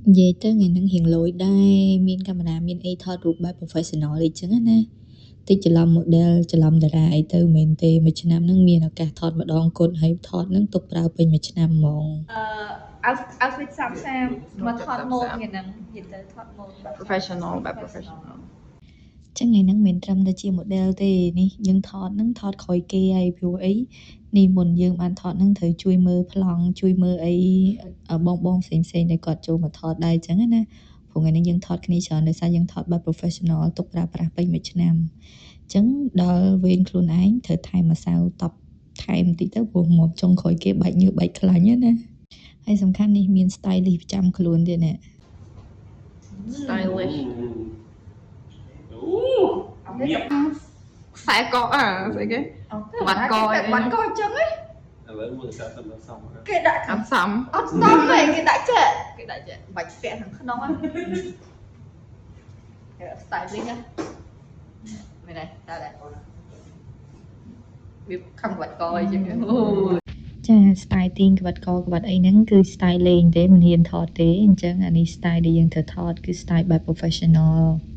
និយាយទៅថ្ងៃហ្នឹងរៀងឡូយដែរមានកាមេរ៉ាមានអីថតរូបបែប professional អីចឹងណាតិចច្រឡំ model ច្រឡំតារាអីទៅមិនមែនទេមួយឆ្នាំហ្នឹងមានឱកាសថតម្ដងគត់ហើយថតហ្នឹងទុកប្រើពេញមួយឆ្នាំហ្មង អឺ outfit សាប់សាប់មកថតម៉ូដថ្ងៃហ្នឹងនិយាយទៅថតម៉ូដបែប professional បែប professional ចឹងថ្ងៃហ្នឹងមិនត្រឹមតែជា model ទេនេះយើងថតហ្នឹងថតក្រោយគេហើយព្រោះអីនេះមុនយើងបានថតហ្នឹងត្រូវជួយមើលប្លង់ជួយមើលអីបងបងផ្សេងផ្សេងដែលគាត់ចូលមកថតដែរចឹងណាព្រោះថ្ងៃនេះយើងថតគ្នាច្រើនដោយសារយើងថតបែប professional ទុកប្រើប្រាស់ពេញមួយឆ្នាំអញ្ចឹងដល់វេនខ្លួនឯងត្រូវថែមម្សៅតប់ថែមបន្តិចទៅព្រោះមកចុងក្រោយគេបែកញើសបែកខ្លាញ់ណាហើយសំខាន់នេះមាន stylist ប្រចាំខ្លួនទៀតណា Stylish. អូមៀប ខ្សែកអាស្អីគេ បាត់កអី បាត់កអញ្ចឹងហ៎ ឥឡូវមើលសាទៅមើលសម គេដាក់ អត់សម អត់សមទេគេដាក់ចេះគេដាក់ចេះបាច់ស្ពាក់ខាងក្នុងហ្នឹង styling ណាមែនទេតើដែរវាខំបាត់កអីចឹងអូ ចា style ទាញក្បាត់កក្បាត់អីហ្នឹងគឺ style លេងទេមិនហ៊ានថតទេអញ្ចឹងអានេះ style ដែលយើងត្រូវថតគឺ style បែប professional។